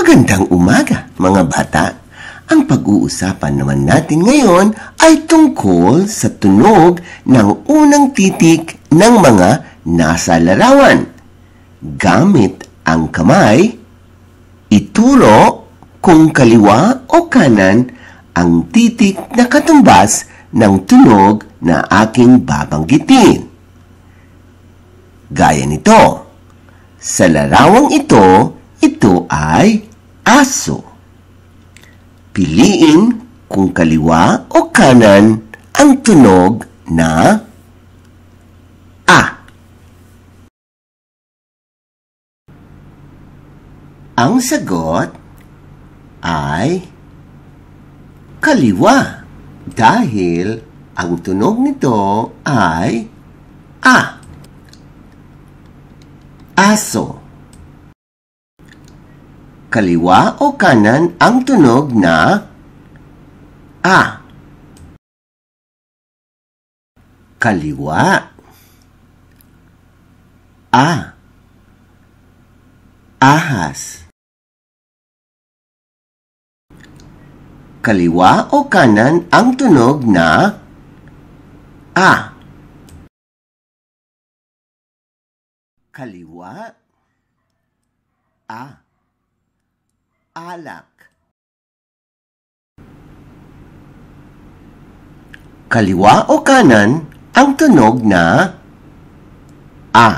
Magandang umaga, mga bata. Ang pag-uusapan naman natin ngayon ay tungkol sa tunog ng unang titik ng mga nasa larawan. Gamit ang kamay, ituro kung kaliwa o kanan ang titik na katumbas ng tunog na aking babanggitin. Gaya nito, sa larawang ito, ito ay aso. Piliin kung kaliwa o kanan ang tunog na A. Ang sagot ay kaliwa dahil ang tunog nito ay A. Aso. Kaliwa o kanan ang tunog na A. Kaliwa. A. Ahas. Kaliwa o kanan ang tunog na A. Kaliwa. A. Alak. Kaliwa o kanan ang tunog na A.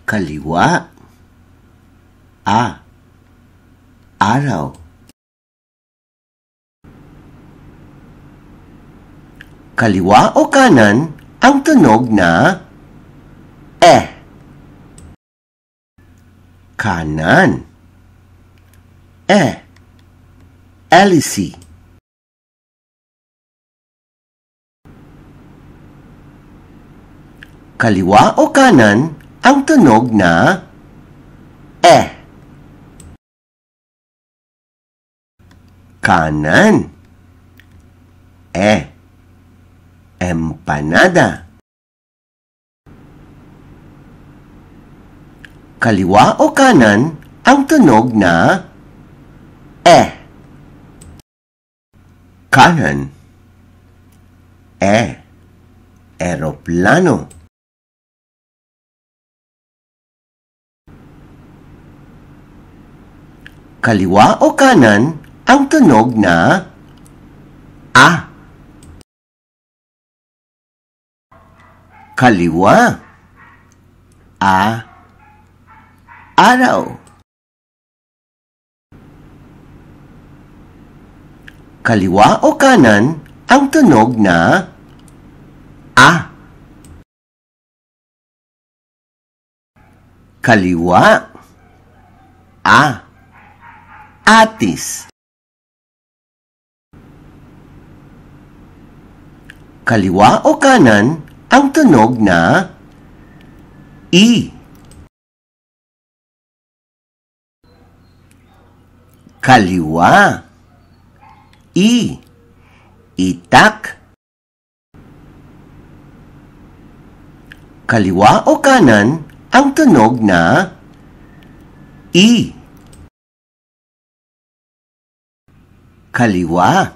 Kaliwa. A. Araw. Kaliwa o kanan ang tunog na E. Kanan. E. Elisi. Kaliwa o kanan ang tunog na E. Kanan. E. Empanada. Kaliwa o kanan ang tunog na E. Kanan. E. Eroplano. Kaliwa o kanan ang tunog na A. Kaliwa. A. Araw. Kaliwa o kanan ang tunog na A. Kaliwa. A. Atis. Kaliwa o kanan ang tunog na I. Kaliwa. I. Itak. Kaliwa o kanan ang tunog na I. Kaliwa.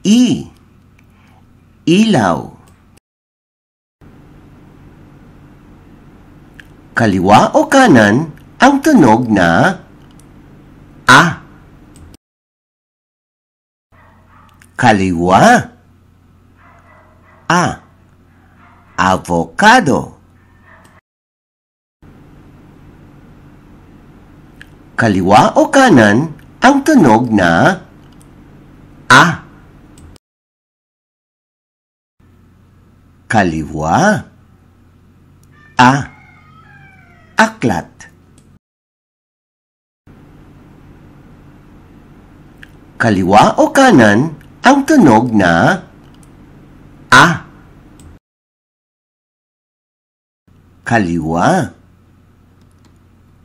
I. Ilaw. Kaliwa o kanan ang tunog na A. Kaliwa. A. Avocado. Kaliwa o kanan ang tunog na A. Kaliwa. A. Aklat. Kaliwa o kanan ang tunog na A. Kaliwa.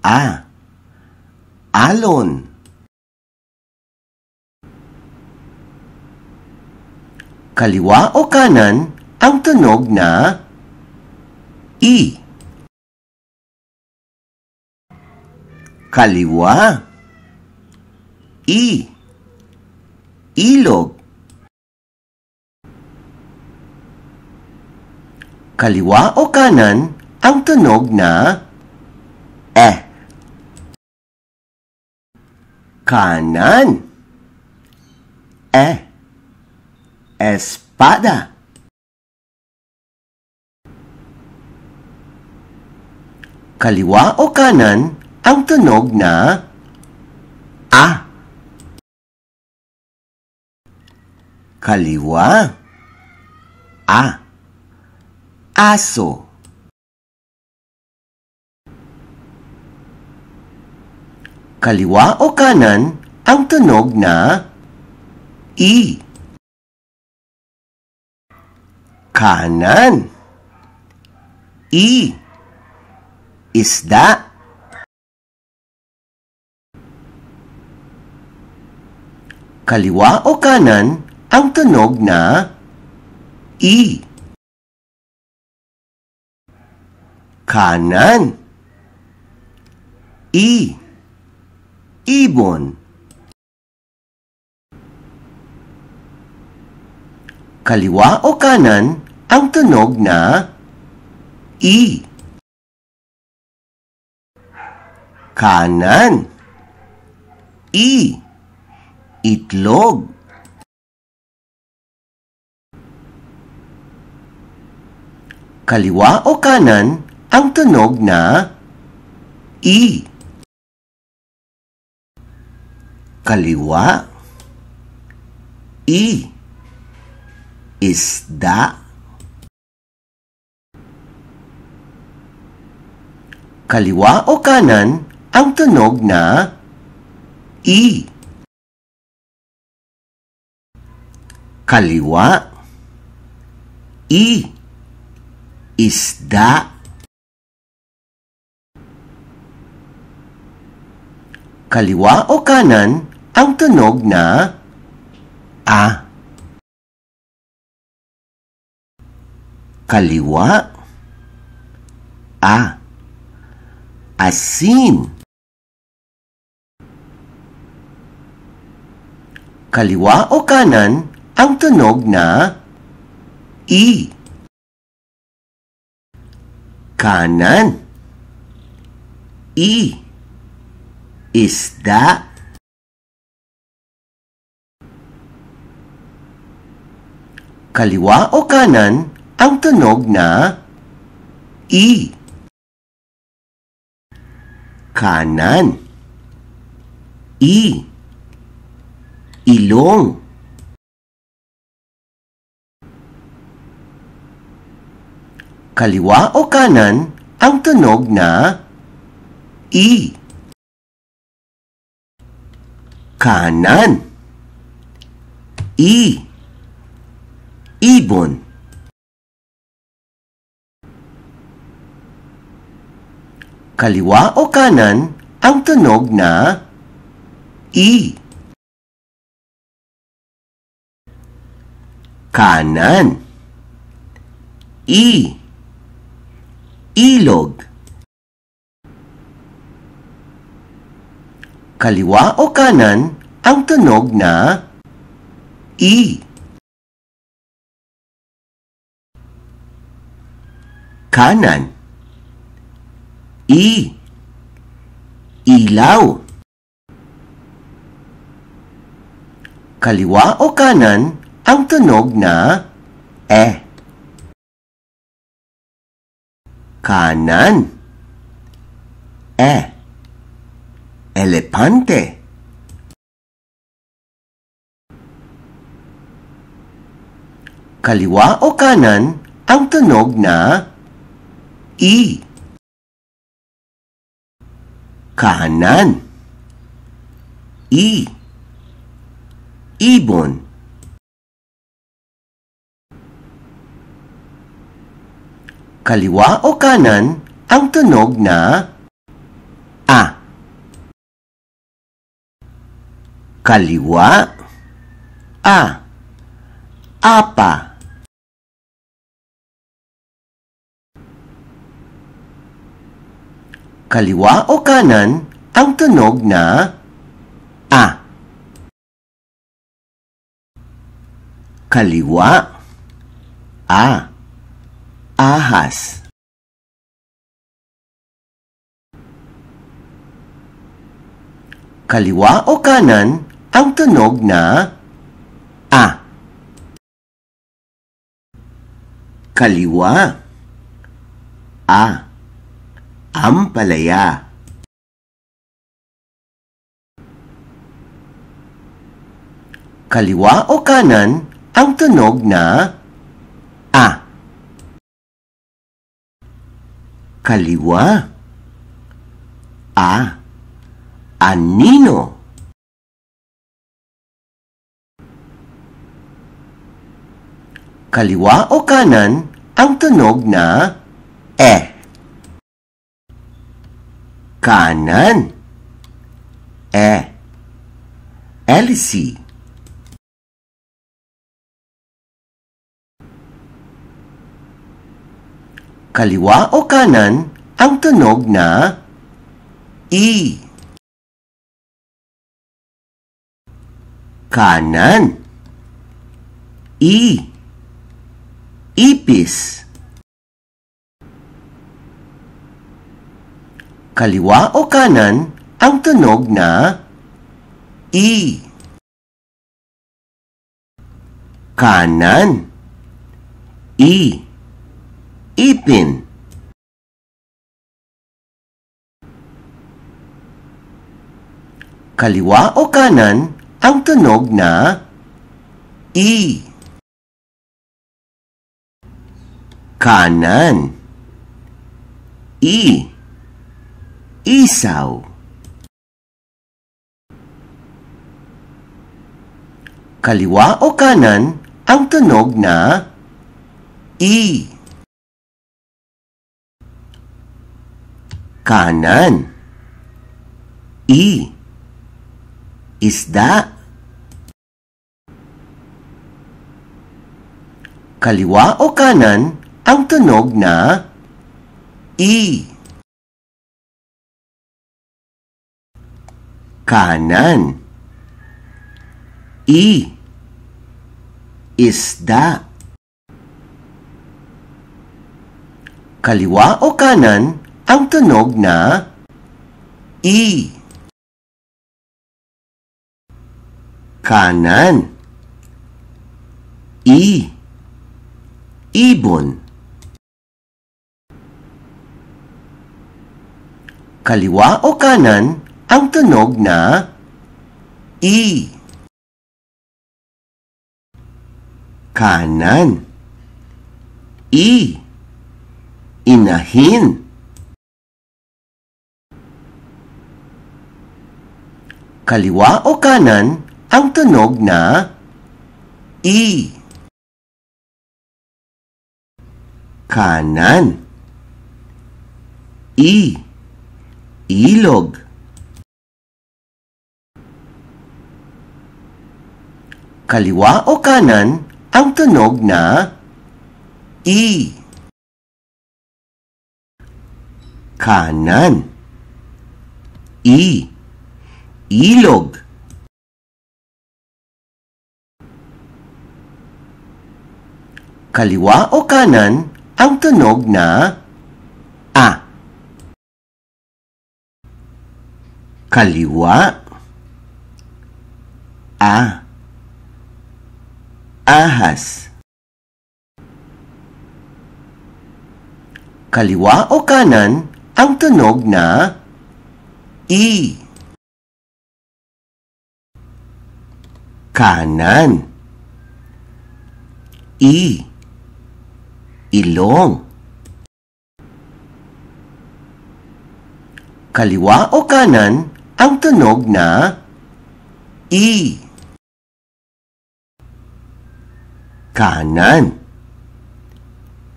A. Alon. Kaliwa o kanan ang tunog na I. Kaliwa. I. Ilog. Kaliwa o kanan ang tunog na E. Kanan. E. Espada. Kaliwa o kanan ang tunog na A. Kaliwa. A. Aso. Kaliwa o kanan ang tunog na I. Kanan. I. Isda. Kaliwa o kanan ang tunog na I. Kanan. I. Ibon. Kaliwa o kanan ang tunog na I. Kanan. I. Itlog. Kaliwa o kanan ang tunog na I. Kaliwa. I. Isda. Kaliwa o kanan ang tunog na I. Kaliwa. I. Isda. Kaliwa o kanan ang tunog na A. Kaliwa. A. Asin. Kaliwa o kanan ang tunog na I. Kanan. I. Isda. Kaliwa o kanan ang tunog na I. Kanan. I. Ilong. Kaliwa o kanan ang tunog na I. Kanan. I. Ibon. Kaliwa o kanan ang tunog na I. Kanan. I. Ilog. Kaliwa o kanan ang tunog na I. Kanan. I. Ilaw. Kaliwa o kanan ang tunog na E. Kanan. E. Elepante. Kaliwa o kanan ang tunog na I. Kanan. I. Ibon. Kaliwa o kanan ang tunog na A. Kaliwa. A. Apa. Kaliwa o kanan ang tunog na A. Kaliwa, A. Ahas. Kaliwa o kanan ang tunog na A. Kaliwa, A. Ampalaya. Kaliwa o kanan ang tunog na A. Kaliwa, A. Anino. Kaliwa o kanan ang tunog na E. Kanan, E. Elsie. Kaliwa o kanan ang tunog na E. Kanan, E. Ipis. Kaliwa o kanan ang tunog na E. Kanan, E. Ipin. Kaliwa o kanan ang tunog na E. Kanan, E. Isaw. Kaliwa o kanan ang tunog na E. Kanan, E. Isda. Kaliwa o kanan ang tunog na E. Kanan, E. Isda. Kaliwa o kanan ang tunog na E. Kanan, E. Ibon. Kaliwa o kanan ang tunog na E. Kanan, E. Inahin. Kaliwa o kanan ang tunog na E. Kanan, E. Ilog. Kaliwa o kanan ang tunog na E. Kanan, E. Ilog. Kaliwa o kanan ang tunog na A. Kaliwa, A. Ahas. Kaliwa o kanan ang tunog na E. Kanan, E. Ilong. Kaliwa o kanan ang tunog na E. Kanan,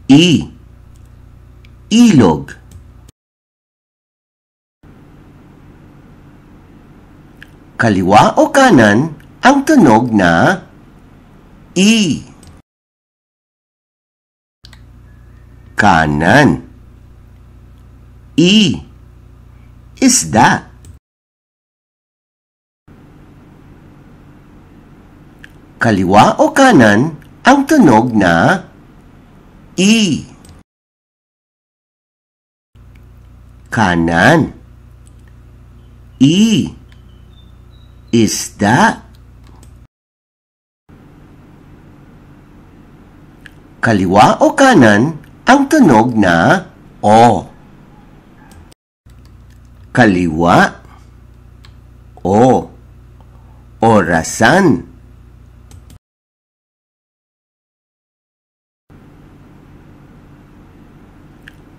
E. Ilog. Kaliwa o kanan ang tunog na E. Kanan, E. Isda. Kaliwa o kanan ang tunog na E. Kanan. E. Isda. Kaliwa o kanan ang tunog na O. Kaliwa. O. Orasan.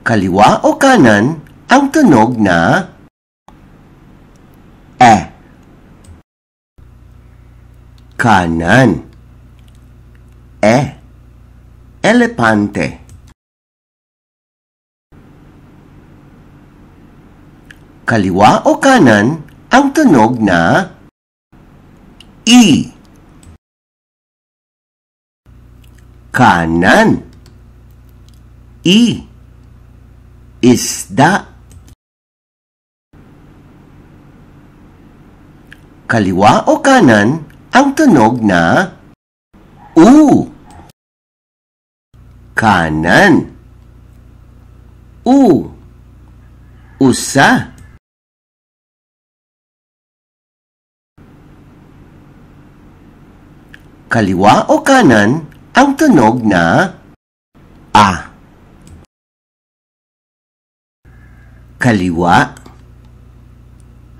Kaliwa o kanan ang tunog na E. Kanan. E. Elepante. Kaliwa o kanan ang tunog na E. Kanan. E. Isda. Kaliwa o kanan ang tunog na U. Kanan. U. Usa. Kaliwa o kanan ang tunog na A. Kaliwa.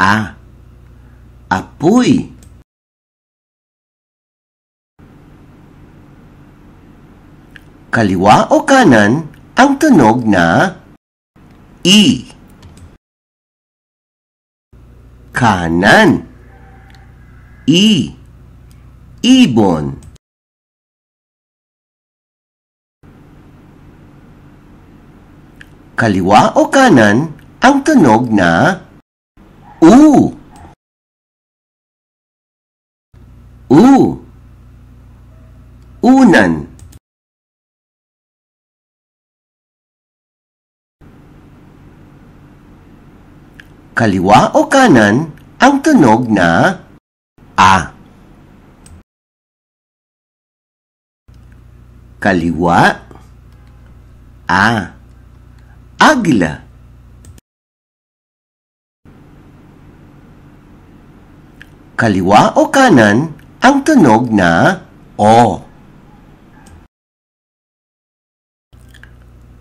A. Apoy. Kaliwa o kanan ang tunog na E. Kanan. E. Ibon. Kaliwa o kanan ang tunog na U. U. Unan. Kaliwa o kanan ang tunog na A. Kaliwa. A. Agila. Kaliwa o kanan ang tunog na O.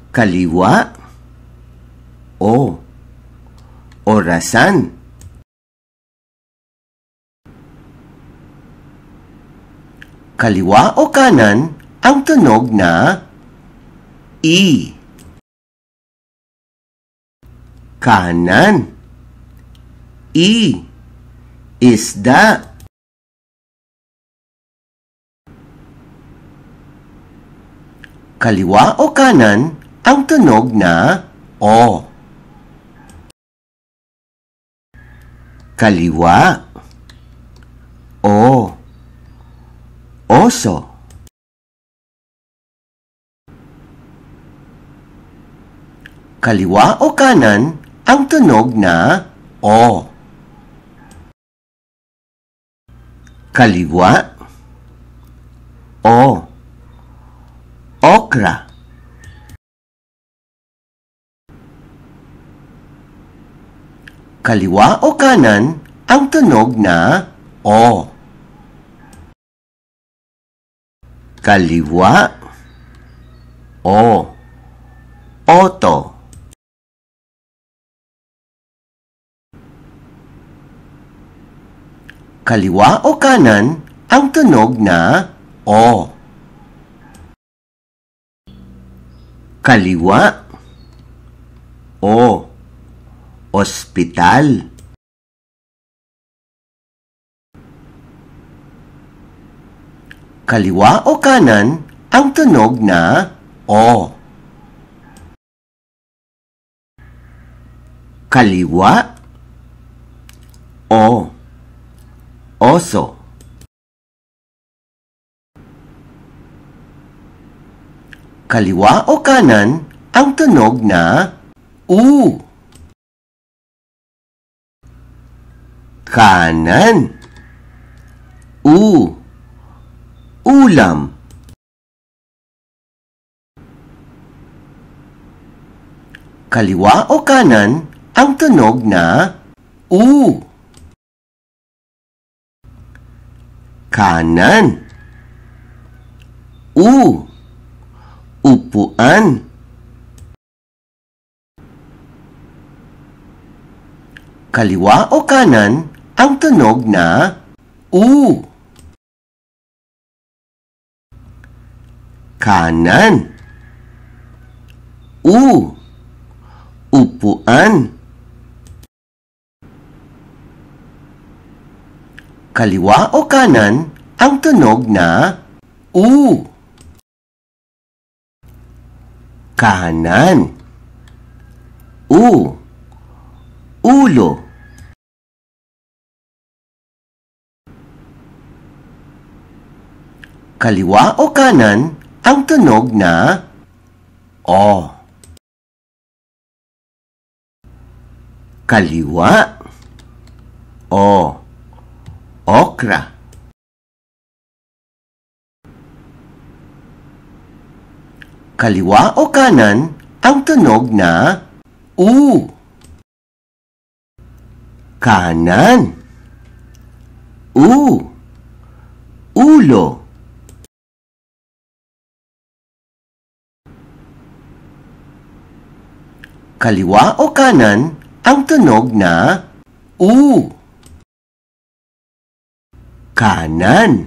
Kaliwa. O. Orasan. Kaliwa o kanan ang tunog na E. Kanan. E. Isda. Kaliwa o kanan ang tunog na O. Kaliwa. O. Oso. Kaliwa o kanan ang tunog na O. Kaliwa. O. Okra. Kaliwa o kanan ang tunog na O. Kaliwa. O. Oto. Kaliwa o kanan ang tunog na O. Kaliwa. O. Ospital. Kaliwa o kanan ang tunog na O. Kaliwa. O. Oso. Kaliwa o kanan ang tunog na U. Kanan. U. Ulam. Kaliwa o kanan ang tunog na U. Kanan. U. Upuan. Kaliwa o kanan ang tunog na U. Kanan. U. Upuan. Kaliwa o kanan ang tunog na U. Kanan. U. Ulo. Kaliwa o kanan ang tunog na O. Kaliwa. O. Okra. Kaliwa o kanan ang tunog na U. Kanan. U. Ulo. Kaliwa o kanan ang tunog na U. Kanan.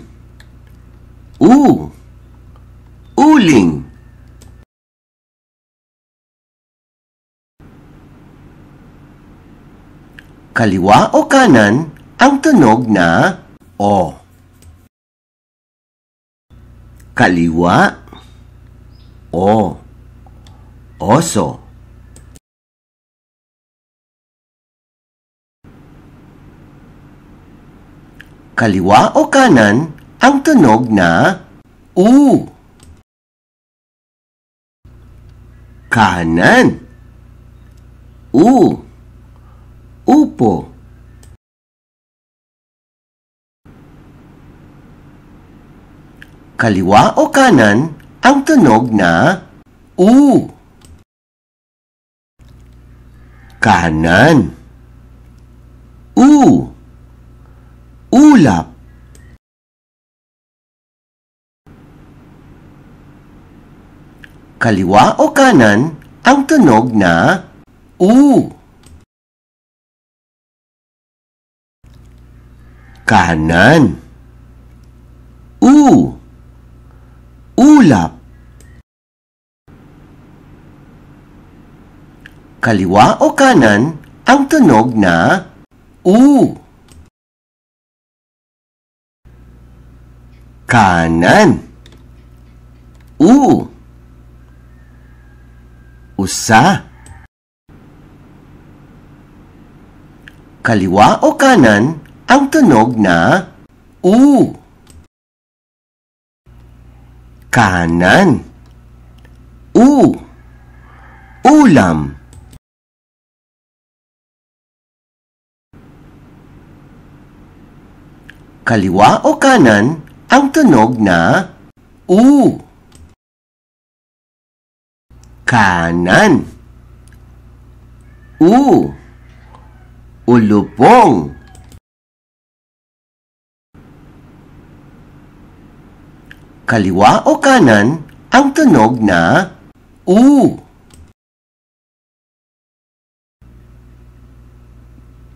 U. Uling. Kaliwa o kanan ang tunog na O. Kaliwa. O. Oso. Kaliwa o kanan ang tunog na U. Kanan. U. Upo. Kaliwa o kanan ang tunog na U. Kanan. U. Ulap. Kaliwa o kanan ang tunog na U. Kanan. U. Ulap. Kaliwa o kanan ang tunog na U. Kanan. U. Usa. Kaliwa o kanan ang tunog na U. Kanan. U. Ulam. Kaliwa o kanan ang tunog na U. Kanan. U. Ulupong. Kaliwa o kanan ang tunog na U.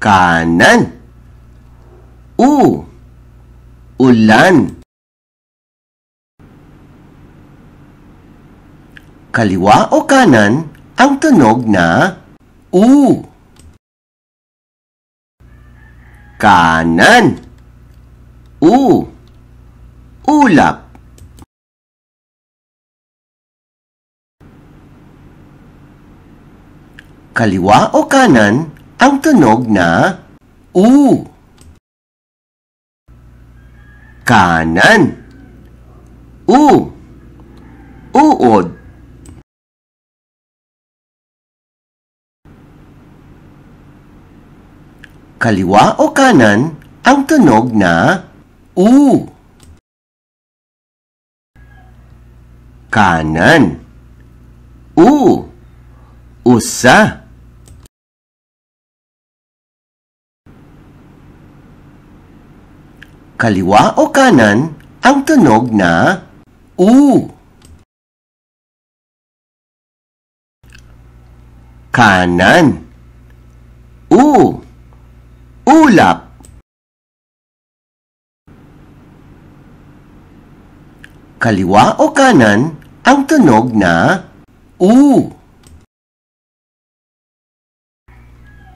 Kanan. U. Ulan. Kaliwa o kanan ang tunog na U. Kanan. U. Ulap. Kaliwa o kanan ang tunog na U. Kanan. U. Uod. Kaliwa o kanan ang tunog na U. Kanan. U. Usa. Kaliwa o kanan ang tunog na U. Kanan. U. Ulap. Kaliwa o kanan ang tunog na U.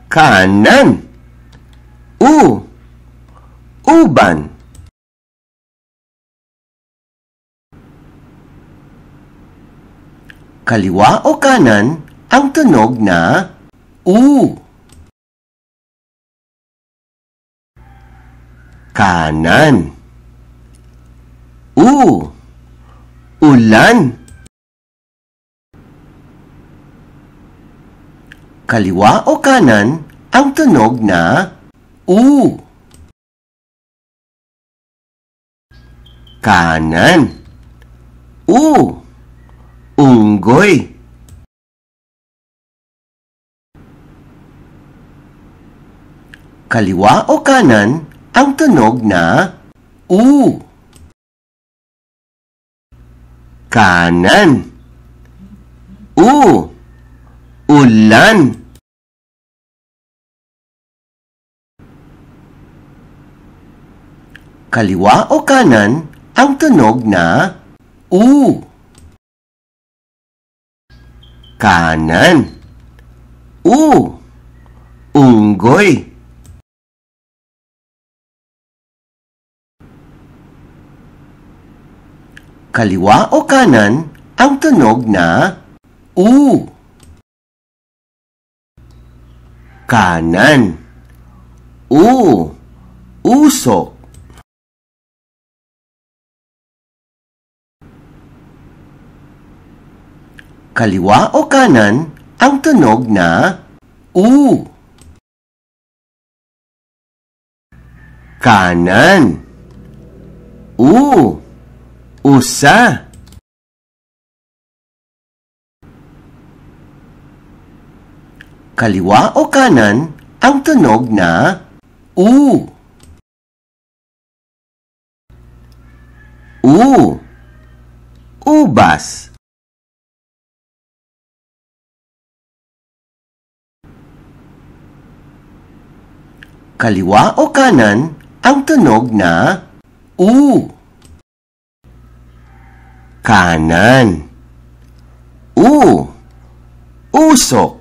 Kanan. U. Uban. Kaliwa o kanan ang tunog na U. Kanan. U. Ulan. Kaliwa o kanan ang tunog na U. Kanan. U. Unggoy. Kaliwa o kanan ang tunog na U. Kanan. U. Ulan. Kaliwa o kanan ang tunog na U. Kanan. U. Unggoy. Kaliwa o kanan ang tunog na U. Kanan. U. Usok. Kaliwa o kanan ang tunog na U. Kanan. U. Usa. Kaliwa o kanan ang tunog na U. U. Ubas. Kaliwa o kanan ang tunog na U. Kanan. U. Usok.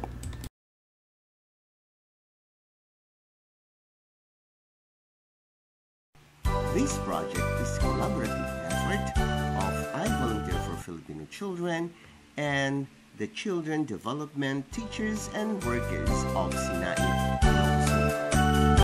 This project is a collaborative effort of iVolunteer for Filipino Children and the Children Development Teachers and Workers of Sinait.